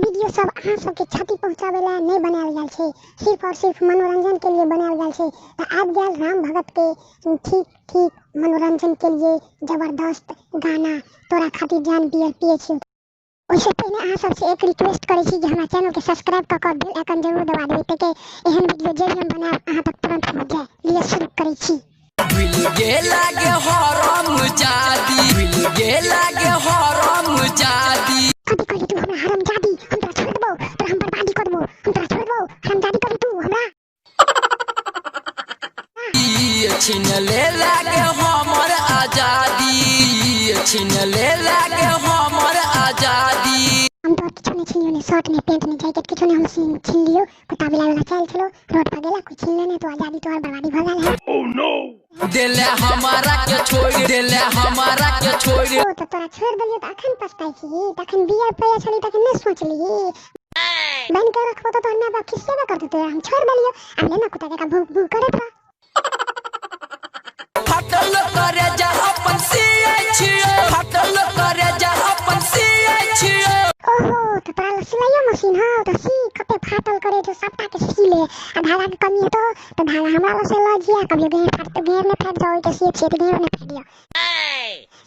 Video सब अहाँ सबके क्षति पहुँचाबै लए नहि बनायल गेल छै, सिर्फ और सिर्फ मनोरंजन के लिए बनायल गेल छै। तऽ आबि गेल राम भगत के ठीक ठीक मनोरंजन के लिए जबरदस्त गाना, तोरा खातिर जान बियर पिए छी। ओहिसँ पहिने अहाँ सबसँ एक रिक्वेस्ट करै छी जे हमरा चैनलके सब्सक्राइब कऽ कऽ बेल आइकन जरूर दबा देबै, ताकि एहन वीडियो जे भी हम बनायब अहाँ तक तुरंत पहुँच जाय। लिए शुरू करै छी। भूल गेला गे हरम जादी, भूल गेला गे हरम जादी। कथी कहली तू हमरा हरम जादी? हम तोरा छोड़ देबौ, तोरा हम बर्बादी कर देबौ, हम तोरा छोड़ देबौ हरम जादी। कभी तू हमरा छीन ले लागे हमर आजादी, छीन ले लागे हमर आजादी। हम तो किछो नहीं छीन लियो, ने शर्ट ने पेंट ने जैकेट किछो नहीं हम छीन लियो। कुत्ता बिलाइ वाला चाल छलो रोड पर गेला कोई छीन लेने तो आजादी तोहर बर्बादी भ गेल है। Oh no! देले हमारा के छोड़, देले हमारा के छोड़। ओ तो तोरा छोड़ देलियो त अखन पछताइ छी, तखन बियर पियै छली तखन नहीं सोचली। बन के रखबो तो तोहर माय बाप खिसेबे करतौ, तोरा हम छोड़ देलियो। आब ले ना कुत्ता जकाँ भूख भूख करैत रह। फटल करे जा अपन सियै छियो, फटल करे जा अपन सियै छियो। ओहो तो तोरा लग सिलाइयो मशीन हौ त सी कते फाटल करे छौ सबटा के सी ले। आ धागा के कमी हेतौ त धागा हमरा लग से ल जिया, कभियो घेर फाट त घेर नहि फाटि जाओ, ओहिके सियैत छियै त घेर नहि फाटि जाओ,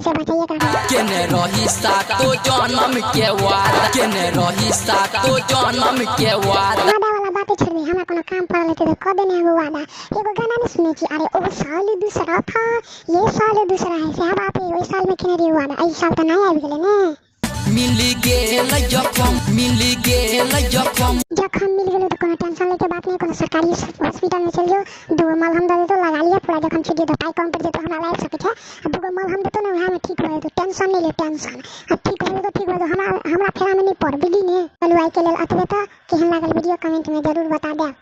से बचैये के रखबै। केने रही सातो जन्म के वादा, केने रही सातो जन्म के वादा। वादा वाला बाते छोड़ दे, हमरा कोनो काम पड़ल हेतै त कऽ देने हेबौ वादा। एगो गाना नहि सुनै छी, अरे ओ साल दूसरा था ये साल दूसरा है, सएह बात है। ओहि साल मे केने रहियै वादा, एहि साल तऽ नहि आबि गेलै ने। मिल गेल जखम, मिल गेल जखम। जखम मिल गेलो तऽ कोनो टेंशन लेके बात नहीं, कोनो सरकारी हॉस्पिटल में चल जो, दूगो मलहम दऽ देतो लगा लिया पूरा जखम छूट जेतो, पाइ कम पड़ि जेतो हमरा लागि सकै छै। आ दूगो मलहम देतो ने वएह में ठीक भऽ जेतो, टेंशन नहीं ले टेंशन। आ ठीक भऽ जेतो ठीक भऽ जेतो, हमरा हमरा फेरा में नहीं पड़, बुझली ने। चलू आइ के लेल एतबे। तऽ केहन लागल वीडियो कमेंट में जरूर बता देब।